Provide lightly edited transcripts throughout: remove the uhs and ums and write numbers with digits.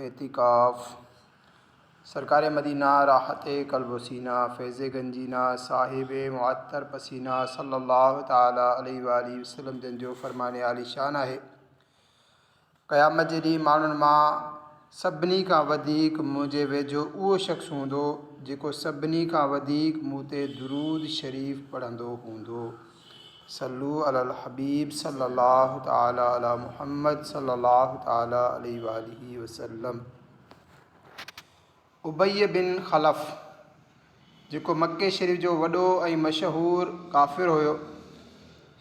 اعتڪاف سرڪار مدينه راحت قلب و سينه فيض گنجينه صاحب معطر پسينه صلّي الله تعالٰي عليه واٰله وسلّم جن جو فرمان عالي شان آهي، قيامت جي ڏينهن ماڻهن مان سڀني کان وڌيڪ منهنجي ويجهو اهو شخص هوندو جيڪو سڀني کان وڌيڪ مون تي درود شريف پڙهندو هوندو. صلو علی الحبيب صلي الله تعالٰي علي محمد صلي الله تعالٰي عليه واٰله وسلّم. ابي بن خلف، جيڪو مڪي شريف جو وڏو ۽ مشهور ڪافر هيو،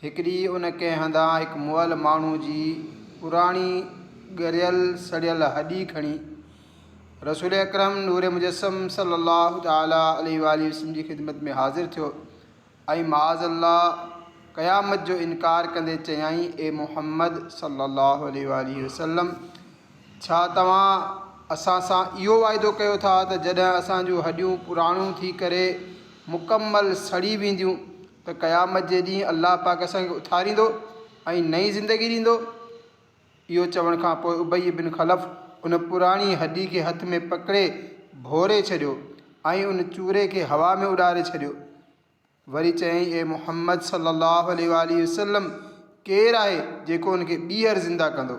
هڪ ڏينهن ان ڪنهن هنڌان هڪ مئل ماڻهو جي پراڻي ڳريل سڙيل هڏي کڻي رسول اڪرم نور مجسم صلي الله تعالٰي عليه واٰله وسلم جي خدمت ۾ حاضر ٿيو ۽ معاذ الله قيامت جو انڪار ڪندي چيائين، اي محمد صلّي اللّٰه عليه واٰله وسلّم! ڇا توهان اسان سان اهو وعدو ڪيو ٿا ته جڏهن اسان جون هڏيون پراڻيون ٿي ڪري مڪمل سڙي وينديون ته قيامت جي ڏينهن الله پاڪ اسان کي اٿاريندو ۽ نئين زندگي ڏيندو؟ اهو چوڻ کان پوء ابي بن خلف ان پراڻي هڏي کي هٿ ۾ پڪڙي ڀوري ڇڏيو ۽ ان چوري کي هوا ۾ اڏاري ڇڏيو. وري چيائين، اي محمد صلّي اللّٰه عليه واٰله وسلّم! ڪير آهي جيڪو ان کي ٻيهر زنده ڪندو؟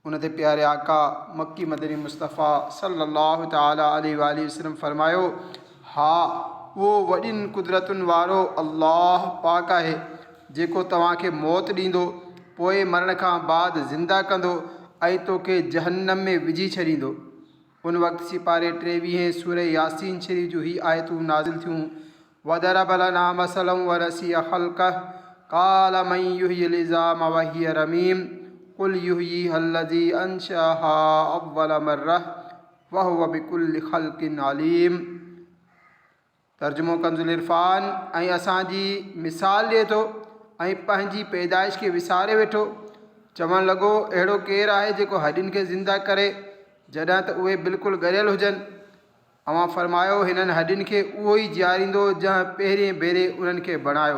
ان تي پياري آقا، مڪي مدني مصطفيٰ صلّي اللّٰه تعالٰي عليه واٰله وسلّم فرمايو، ها! اهو وڏين قدرتن وارو الله پاڪ آهي، جيڪو توهان کي موت ڏيندو، پوء مرڻ کان بعد زنده ڪندو ۽ توکي جهنم ۾ وجهي ڇڏيندو. ان وقت سيپاري ٽيويهين سورة ياسين شريف جون هي آيتون نازل ٿيون، وضرب لنا مثلا ونسي خلقه قال من يحيي العظام وهي رميم قل يحييها الذي انشاها اول مره وهو بكل خلق عليم. ترجمو ڪنزالعرفان، ۽ اسان جي مثال ڏئي ٿو ۽ پنهنجي پيدائش کي وساري ويٺو، چوڻ لڳو، اهڙو ڪير آهي جيڪو هڏين کي زنده ڪري جڏهن ته اهي بلڪل ڳريل هجن؟ اوهان فرمايو، هنن هڏين کي اهو ئي جياريندو جنهن پهرين ڀيري انهن کي بڻايو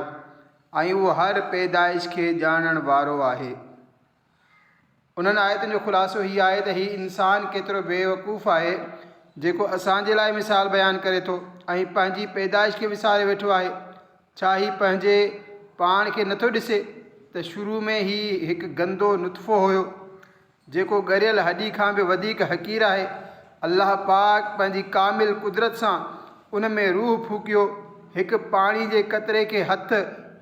۽ اهو هر پيدائش کي ڄاڻڻ وارو آهي. انهن آيتن جو خلاصو هي آهي ته هي انسان ڪيترو بيوقوف آهي جيڪو اسان جي لاء مثال بيان ڪري ٿو ۽ پنهنجي پيدائش کي وساري ويٺو آهي. ڇا هي پنهنجي پاڻ کي نٿو ڏسي ته شروع ۾ هي هڪ گندو نطفو هيو جيڪو ڳريل هڏي کان به وڌيڪ حقير آهي. الله پاڪ پنهنجي ڪامل قدرت سان ان ۾ روح ڦوڪيو، هڪ پاڻي جي قطري کي هٿ،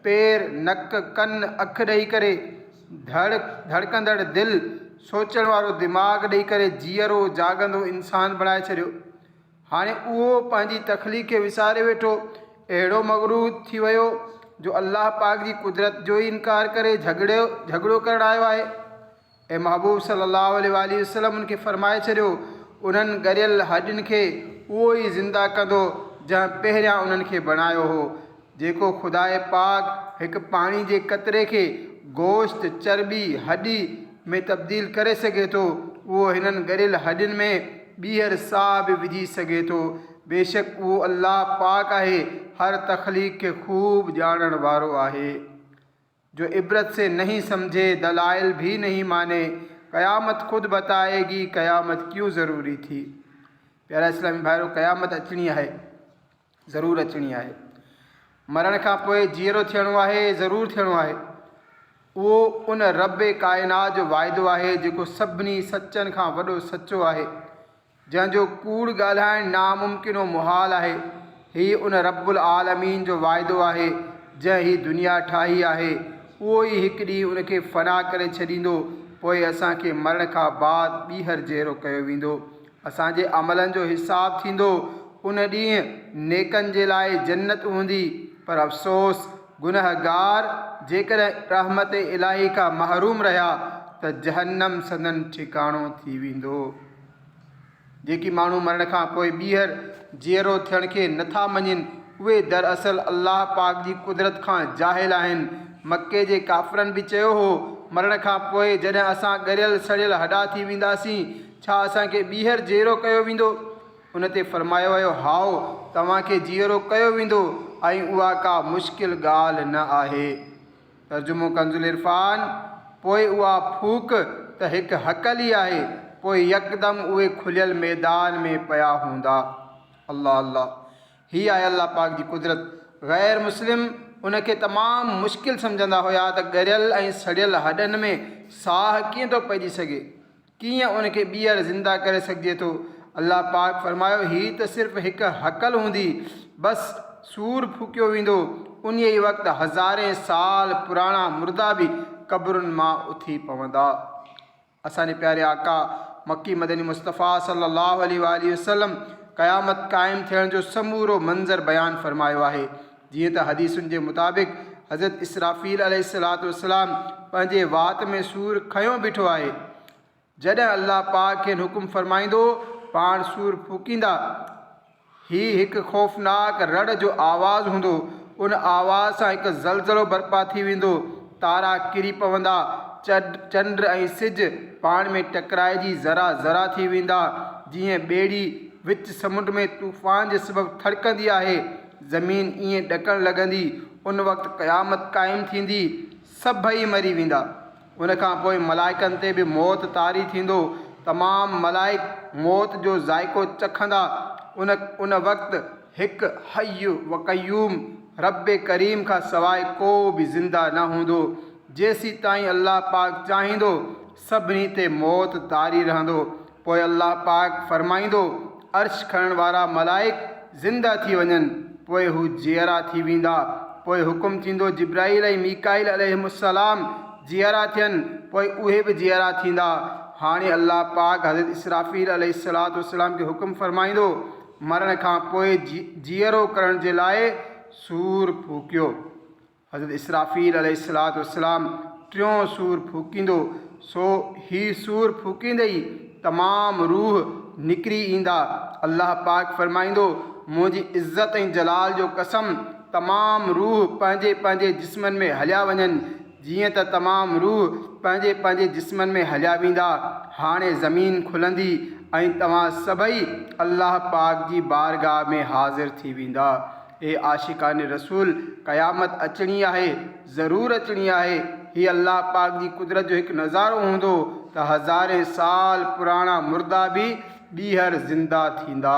پير، نڪ، ڪن، اک ڏئي ڪري ڌڙ ڌڙڪندڙ دل، سوچڻ وارو دماغ ڏئي ڪري جيئرو جاڳندو انسان بڻائي ڇڏيو. هاڻي اهو پنهنجي تخليق کي وساري ويٺو، اهڙو مغرور ٿي ويو جو الله پاڪ جي قدرت جو ئي انڪار ڪري جهڳڙو ڪرڻ آيو آهي. اي محبوب صلّي اللّٰه عليه واٰله وسلّم ان کي فرمائي ڇڏيو، انهن ڳريل هڏين کي اهو ئي زنده ڪندو جنهن پهريان انهن کي بڻايو هو. جيڪو خداء پاڪ هڪ پاڻي جي قطري کي گوشت، چرٻي، هڏي، ۾ تبديل ڪري سگهي ٿو، اهو هنن ڳريل هڏين ۾ ٻيهر ساهه به وجهي سگهي ٿو. بيشڪ اهو الله پاڪ آهي، هر تخليق کي خوب ڄاڻڻ وارو آهي. جو عبرت سي نهين سمجهي دلائل ڀي نهين ماني قيامت خود بتائي گي قيامت ڪيون ضروري ٿي پيارا اسلامي ڀائرو قيامت اچڻي آهي ضرور اچڻي آهي مرڻ کان پوء جيئرو ٿيڻو آهي ضرور ٿيڻو آهي اهو ان رب ڪائنات جو واعدو آهي جيڪو سڀني سچن کان وڏو سچو آهي جنهن جو ڪوڙ ڳالهائڻ ناممڪن و محال آهي. هي ان رب العالمين جو وعدو آهي، جنهن هي دنيا ٺاهي آهي. اهو ئي هڪ ڏينهن ان کي فنا ڪري ڇڏيندو، پوء اسان کي مرڻ کان بعد ٻيهر جيئرو ڪيو ويندو. اسان جي عملن جو حساب ٿيندو. ان ڏينهن نيڪن جي لاء جنت هوندي، پر افسوس! گنهگار جيڪڏهن رحمت الاهي کان محروم رهيا ته جهنم سندن ٺڪاڻو ٿي ويندو. جيڪي ماڻهو مرڻ کان پوء ٻيهر جيئرو ٿيڻ کي نه ٿا مڃين، اهي دراصل الله پاڪ جي قدرت کان جاهل آهن. مڪي جي ڪافرن به چيو هو، مرڻ کان پوء جڏهن اسان ڳريل سڙيل هڏا ٿي وينداسين، ڇا اسان کي ٻيهر جيئرو ڪيو ويندو؟ ان تي فرمايو ويو، هائو، توهان کي جيئرو ڪيو ويندو ۽ اها ڪا مشڪل ڳالهه نه آهي. ترجمو ڪنزالعرفان، پوء اها ڦوڪ ته هڪ هڪل ئي آهي، پوء يڪدم اهي کليل ميدان ۾ پيا هوندا. الله الله! هي آهي الله پاڪ جي قدرت. غير مسلم ان کي تمام مشڪل سمجهندا هيا ته ڳريل ۽ سڙيل هڏن ۾ ساهه ڪيئن ٿو پئجي سگهي؟ ڪيئن ان کي ٻيهر زنده ڪري سگهجي ٿو؟ الله پاڪ فرمايو، هي ته صرف هڪ هڪل هوندي، بس صور ڦوڪيو ويندو، انهيء ئي وقت هزارين سال پراڻا مردا به قبرن مان اٿي پوندا. اسان جي پياري آقا مڪي مدني مصطفيٰ صلّي اللّٰه عليه واٰله وسلّم قيامت قائم ٿيڻ جو سمورو منظر بيان فرمايو آهي. جيئن ته حديثن جي مطابق حضرت اسرافيل عليه الصلوة والسلام پنهنجي وات ۾ صور کنيو بيٺو آهي. جڏهن الله پاڪ کين حڪم فرمائيندو پاڻ صور ڦوڪيندا. هي هڪ خوفناڪ رڙ جو آواز هوندو. ان آواز سان هڪ زلزلو برپا ٿي ويندو. تارا ڪري پوندا. چنڊ ۽ سج پاڻ ۾ ٽڪرائجي ذرا ذرا ٿي ويندا. جيئن ٻيڙي وچ سمنڊ ۾ طوفان جي سبب ٿڙڪندي آهي. زمين ائين ڏڪڻ لڳندي. ان وقت قيامت قائم ٿيندي. سڀئي مري ويندا. ان کان پوء ملائڪن تي به موت طاري ٿيندو. تمام ملائڪ موت جو ذائقو چکندا. ان ان وقت هڪ حي و قيوم رب ڪريم کان سواء ڪو به زنده نه هوندو. جيسيتائين الله پاڪ چاهيندو سڀني تي موت طاري رهندو. پوء الله پاڪ فرمائيندو، عرش کڻڻ وارا ملائڪ زنده ٿي وڃن، پوء هو جيئرا ٿي ويندا. پوء حڪم ٿيندو جبرائيل ۽ ميڪائيل عليهم السلام جيئرا ٿين، پوء اهي به جيئرا ٿيندا. هاڻي الله پاڪ حضرت اسرافيل عليه الصلوة والسلام کي حڪم فرمائيندو، مرڻ کان پوء جيئرو ڪرڻ جي لاء صور ڦوڪيو. حضرت اسرافيل عليه الصلوة والسلام ٽيون صور ڦوڪيندو، سو هي صور ڦوڪيندي ئي تمام روح نڪري ايندا. الله پاڪ فرمائيندو، منهنجي عزت ۽ جلال جو قسم تمام روح پنهنجي پنهنجي جسمن ۾ هليا وڃن، جيئن ته تمام روح پنهنجي پنهنجي جسمن ۾ هليا ويندا، هاڻي زمين کلندي ۽ توهان سڀئي الله پاڪ جي بارگاهه ۾ حاضر ٿي ويندا. اي عاشقان رسول! قيامت اچڻي آهي، ضرور اچڻي آهي، هي الله پاڪ جي قدرت جو هڪ نظارو هوندو ته هزارين سال پراڻا مردا به ٻيهر زنده ٿيندا.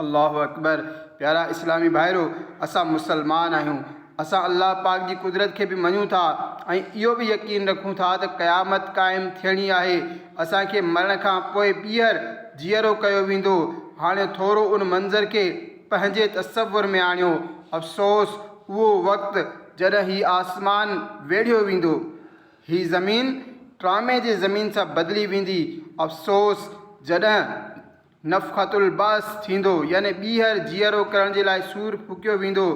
الله اڪبر! پيارا اسلامي ڀائرو! اسان مسلمان آهيون، اسان الله پاڪ جي قدرت کي به مڃون ٿا ۽ اهو به يقين رکون ٿا ته قيامت قائم ٿيڻي آهي، اسان کي مرڻ کان پوء ٻيهر جيئرو ڪيو ويندو. هاڻي ٿورو ان منظر کي پنهنجي تصور ۾ آڻيو، افسوس اهو وقت جڏهن هي آسمان ويڙهيو ويندو، هي زمين ٽرامي جي زمين سان بدلي ويندي، افسوس جڏهن نفخة البعث ٿيندو يعني ٻيهر جيئرو ڪرڻ جي لاء صور ڦوڪيو ويندو،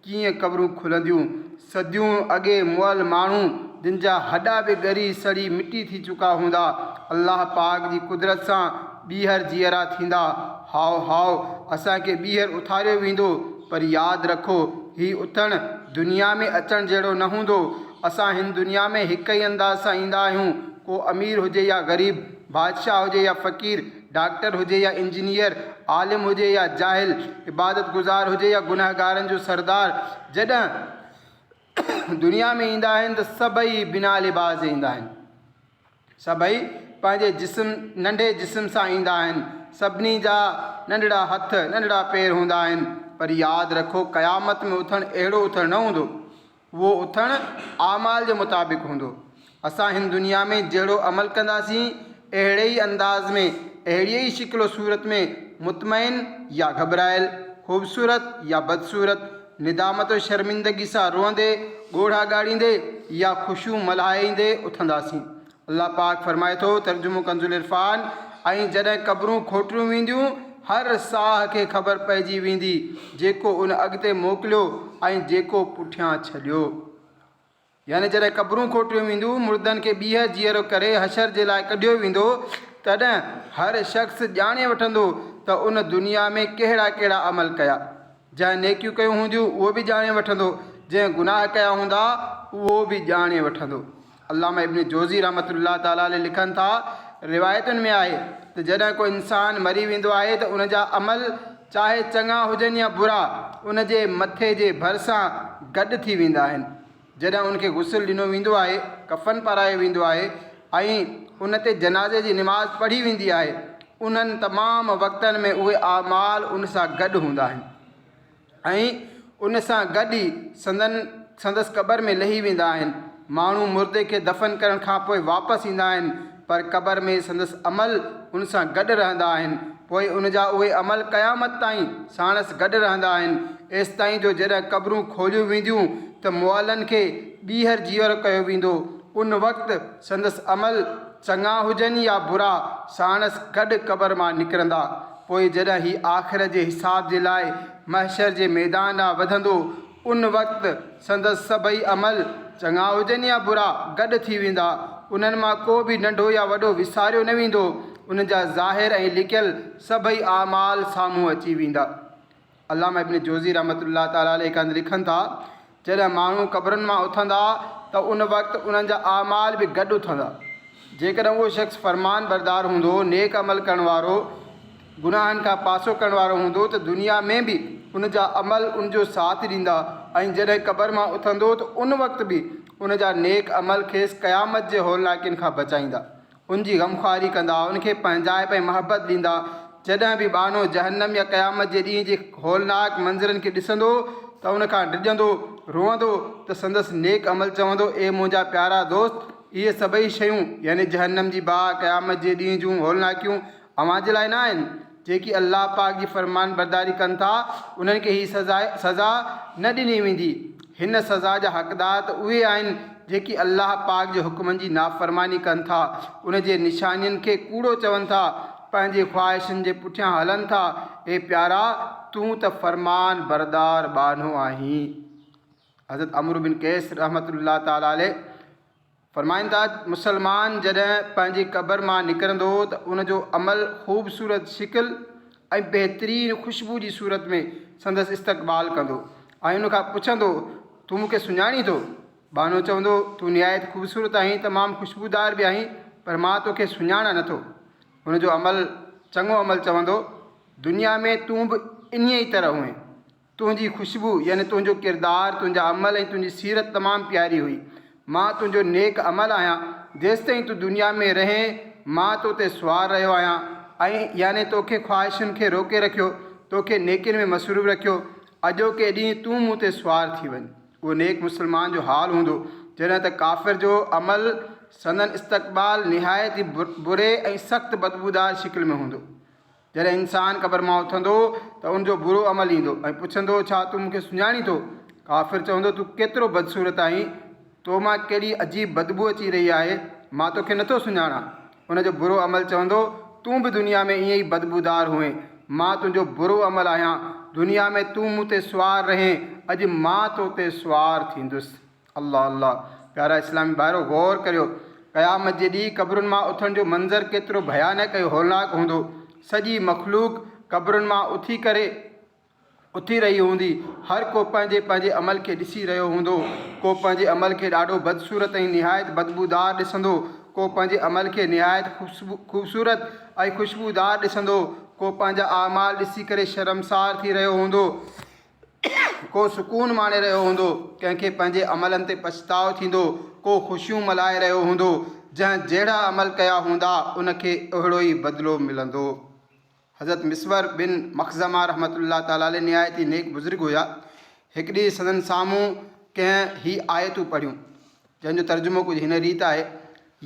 ڪيئن قبرون کلنديون، صديون اڳي مئل ماڻهو جن جا هڏا به ڳري سڙي مٽي ٿي چڪا هوندا، الله پاڪ جي قدرت سان ٻيهر جيئرا ٿيندا. هاء هاء اسان کي ٻيهر اٿاريو ويندو، پر ياد رکو هي اٿڻ دنيا ۾ اچڻ جهڙو نه هوندو. اسان هن دنيا ۾ هڪ ئي انداز سان ايندا آهيون، ڪو امير هجي يا غريب، بادشاهه هجي يا فقير، ڊاڪٽر هجي يا انجنيئر، عالم هجي يا جاهل، عبادت گذار هجي يا گنهگارن جو سردار، جڏهن دنيا ۾ ايندا آهن ته سڀئي بنا لباس جي ايندا آهن. سڀئي پنهنجي جسم ننڍي جسم سان ايندا آهن. سڀني جا ننڍڙا هٿ، ننڍڙا پير هوندا آهن. پر ياد رکو قيامت ۾ اٿڻ اهڙو اٿڻ نه هوندو. اهو اٿڻ اعمال جي مطابق هوندو. اسان هن دنيا ۾ جهڙو عمل ڪنداسين، اهڙي ئي انداز ۾، اهڙيء ئي شڪل و صورت ۾ مطمئن يا گهٻرايل، خوبصورت يا بدصورت، ندامت و شرمندگي سان روئندي، ڳوڙها ڳاڙيندي يا خوشيون ملهائيندي اٿنداسين. الله پاڪ فرمائي ٿو، ترجمو ڪنزالعرفان، ۽ جڏهن قبرون کوٽيون وينديون، هر ساهه کي خبر پئجي ويندي، جيڪو ان اڳتي موڪليو ۽ جيڪو پٺيان ڇڏيو. يعني جڏهن قبرون کوٽيون وينديون، مردن کي ٻيهر جيئرو ڪري حشر جي لاء ڪڍيو ويندو، تڏهن هر شخص ڄاڻي وٺندو ته ان دنيا ۾ ڪهڙا ڪهڙا عمل ڪيا. جنهن نيڪيون ڪيون هونديون، اهو به ڄاڻي وٺندو، جنهن گناهه ڪيا هوندا، اهو به ڄاڻي وٺندو. علامه ابن جوزي رحمة الله تعالٰي عليه لکن ٿا، روايتن ۾ آهي ته جڏهن ڪو انسان مري ويندو آهي ته ان جا عمل چاهي چڱا هجن يا برا ان جي مٿي جي ڀرسان گڏ ٿي ويندا آهن. جڏهن ان کي غسل ڏنو ويندو آهي، ڪفن پارايو ويندو آهي ۽ ان تي جنازي جي نماز پڙهي ويندي آهي، انهن تمام وقتن ۾ اهي اعمال ان سان گڏ هوندا آهن ۽ ان سان گڏ ئي سندن سندس قبر ۾ لهي ويندا آهن. ماڻهو مردي کي دفن ڪرڻ کان پوء واپس ايندا آهن پر قبر ۾ سندس عمل ان سان گڏ رهندا آهن. پوء ان جا اهي عمل قيامت تائين ساڻس گڏ رهندا آهن، ايستائين جو جڏهن قبرون کوليون وينديون ته مئلن کي ٻيهر جيئرو ڪيو ويندو، ان وقت سندس عمل چڱا هجن يا برا، ساڻس گڏ قبر مان نڪرندا. پوء جڏهن هي آخرت جي حساب جي لاء محشر جي ميدان ڏانهن وڌندو، ان وقت سندس سڀئي عمل، چڱا هجن يا برا، گڏ ٿي ويندا. انهن مان ڪو به ننڍو يا وڏو وساريو نه ويندو. انهن جا ظاهر ۽ لڪيل سڀئي اعمال سامهون اچي ويندا. علامه ابن جوزي رحمة الله تعالٰي عليه هڪ هنڌ لکن ٿا، جڏهن ماڻهو قبرن مان اٿندا ته ان وقت انهن جا اعمال به گڏ اٿندا. جيڪڏهن اهو شخص فرمان بردار هوندو، نيڪ عمل ڪرڻ وارو، گناهن کان پاسو ڪرڻ وارو هوندو ته دنيا ۾ به ان جا عمل ان جو ساٿ ڏيندا ۽ جڏهن قبر مان اٿندو ته ان وقت به ان جا نيڪ عمل کيس قيامت جي هولناڪين کان بچائيندا، ان جي غمخواري ڪندا، ان کي پنهنجائپ ۽ محبت ڏيندا. جڏهن به ٻانهو جهنم يا قيامت جي ڏينهن جي هولناڪ منظرن کي ڏسندو ته ان کان ڊڄندو، روئندو ته سندس نيڪ عمل چوندو، اي منهنجا پيارا دوست! اهي سڀئي شيون، يعني جهنم جي باهه، قيامت جي ڏينهن جون هولناڪيون، اوهان جي لاء نه آهن. جيڪي الله پاڪ جي فرمانبرداري ڪن ٿا، انهن کي هي سزا نه ڏني ويندي. هن سزا جا حقدار ته اهي آهن، جيڪي الله پاڪ جي حڪمن جي نافرماني ڪن ٿا، ان جي نشانين کي ڪوڙو چون ٿا، پنهنجي خواهشن جي پٺيان هلن ٿا. اي پيارا! تون ته فرمانبردار ٻانهو آهين. حضرت عمرو بن قيس رحمة الله تعالٰي عليه فرمائن ٿا، مسلمان جڏهن پنهنجي قبر مان نڪرندو ته ان جو عمل خوبصورت شڪل ۽ بهترين خوشبو جي صورت ۾ سندس استقبال ڪندو ۽ ان کان پڇندو، تون مون کي سڃاڻين ٿو؟ ٻانهو چوندو، تون نهايت خوبصورت آهين، تمام خوشبودار به آهين، پر مان توکي سڃاڻان نٿو. ان جو عمل چڱو عمل چوندو، دنيا ۾ تون به انهيء ئي طرح هئين. تنهنجي خوشبو يعني تنهنجو ڪردار، تنهنجا عمل ۽ تنهنجي سيرت تمام پياري هئي. مان تنهنجو نيڪ عمل آهيان. جيستائين تون دنيا ۾ رهين، مان تو تي سوار رهيو آهيان ۽ يعني توکي خواهشن کي روڪي رکيو، توکي نيڪين ۾ مصروف رکيو. اڄوڪي ڏينهن تون مون تي سوار ٿي وڃ. اهو نيڪ مسلمان جو حال هوندو، جڏهن ته ڪافر جو عمل سندن استقبال نهايت ئي بري ۽ سخت بدبودار شڪل ۾ هوندو. جڏهن انسان قبر مان اٿندو ته ان جو برو عمل ايندو ۽ پڇندو، ڇا تون مون کي سڃاڻين ٿو؟ ڪافر چوندو، تون ڪيترو بدصورت آهين، تو مان ڪهڙي عجيب بدبوء اچي رهي آهي، مان توکي نٿو سڃاڻان. ان جو برو عمل چوندو، تون به دنيا ۾ ائين ئي بدبودار هئين، مان تنهنجو برو عمل آهيان، دنيا ۾ تون مون تي سوار رهين، اڄ مان تو تي سوار ٿيندس. الله الله پيارا اسلامي ڀائرو غور ڪريو قيامت جي ڏينهن قبرن مان اٿڻ جو منظر ڪيترو ڀيانڪ ۽ هولناڪ هوندو سڄي مخلوق قبرن مان اٿي ڪري اٿي رهي هوندي هر ڪو پنهنجي پنهنجي عمل کي ڏسي رهيو هوندو ڪو پنهنجي عمل کي ڏاڍو بدصورت ۽ نهايت بدبودار ڏسندو ڪو پنهنجي عمل کي نهايت خوبصورت ۽ خوشبودار ڏسندو ڪو پنهنجا اعمال ڏسي ڪري شرمسار ٿي رهيو هوندو ڪو سڪون ماڻي رهيو هوندو، ڪنهن کي پنهنجي عملن تي پڇتاء ٿيندو، ڪو خوشيون ملهائي رهيو هوندو، جنهن جهڙا عمل ڪيا هوندا، ان کي اهڙو ئي بدلو ملندو. حضرت مسور بن مخزمه رحمة الله تعالٰي عليه نهايت ئي نيڪ بزرگ هيا. هڪ ڏينهن سندن سامهون ڪنهن هي آيتون پڙهيون، جنهن جو ترجمو ڪجهه هن ريت آهي،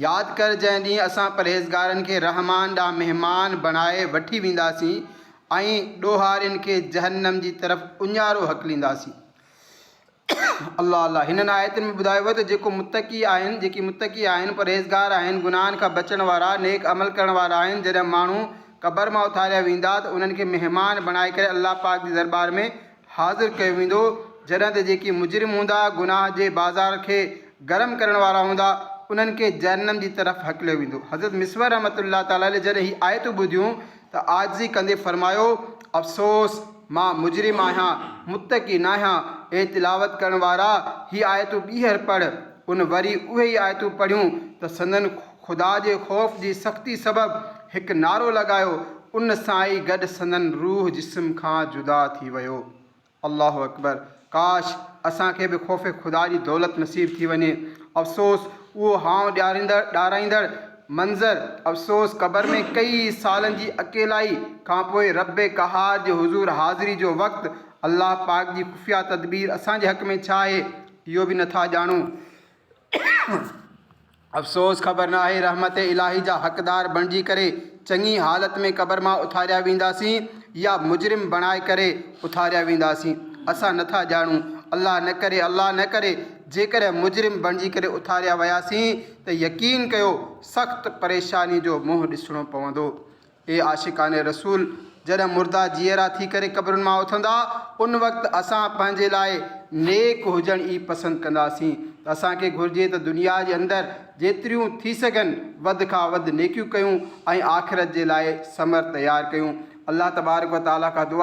ياد ڪر جنهن ڏينهن اسان پرهيزگارن کي رحمان ڏانهن مهمان بڻائي وٺي وينداسين ۽ ڏوهارين کي جهنم جي طرف اڃارو هڪلينداسين. الله الله هنن آيتن ۾ ٻڌايو ويو ته جيڪو متقي آهن، جيڪي متقي آهن، پرهيزگار آهن، گناهن کان بچڻ وارا، نيڪ عمل ڪرڻ وارا آهن، جڏهن ماڻهو قبر مان اٿاريا ويندا ته انهن کي مهمان بڻائي ڪري الله پاڪ جي درٻار ۾ حاضر ڪيو ويندو، جڏهن ته جيڪي مجرم هوندا، گناهه جي بازار کي گرم ڪرڻ وارا هوندا، انهن کي جهنم جي طرف هڪليو ويندو. حضرت مسور رحمة الله تعالٰي عليه جڏهن هي آيتون ٻڌيون ته عاجزي ڪندي فرمايو، افسوس! مان مجرم آهيان، متقي ناهيان، اي تلاوت ڪرڻ وارا! هي آيتون ٻيهر پڙهه. ان وري اهي ئي آيتون پڙهيون ته سندن خدا جي خوف جي سختي سبب هڪ نعرو لڳايو، ان سان ئي گڏ سندن روح جسم کان جدا ٿي ويو. الله اڪبر! ڪاش! اسان کي به خوف خدا جي دولت نصيب ٿي وڃي. افسوس! اهو هانء ڏارائيندڙ منظر، افسوس قبر ۾ ڪيئي سالن جي اڪيلائي کانپوء رب قهار جي حضور حاضري جو وقت، الله پاڪ جي خفيه تدبير اسان جي حق ۾ ڇا آهي اهو به نٿا ڄاڻون. افسوس خبر ناهي رحمت الاهي جا حقدار بڻجي ڪري چڱي حالت ۾ قبر مان اٿاريا وينداسين يا مجرم بڻائي ڪري اٿاريا وينداسين اسان نٿا ڄاڻون الله نه ڪري الله نه ڪري جيڪڏهن مجرم بڻجي ڪري اٿاريا وياسين ته يقين ڪيو سخت پريشاني جو منهن ڏسڻو پوندو. اي عاشقان رسول! جڏهن مردا جيئرا ٿي ڪري قبرن مان اٿندا، ان وقت اسان پنهنجي لاء نيڪ هجڻ ئي پسند ڪنداسين ته اسان کي گهرجي ته دنيا جي اندر جيتريون ٿي سگهن وڌ کان وڌ نيڪيون ڪيون ۽ آخرت جي لاء ثمر تيار ڪيون. الله تبارڪ و تعاليٰ کان دعا.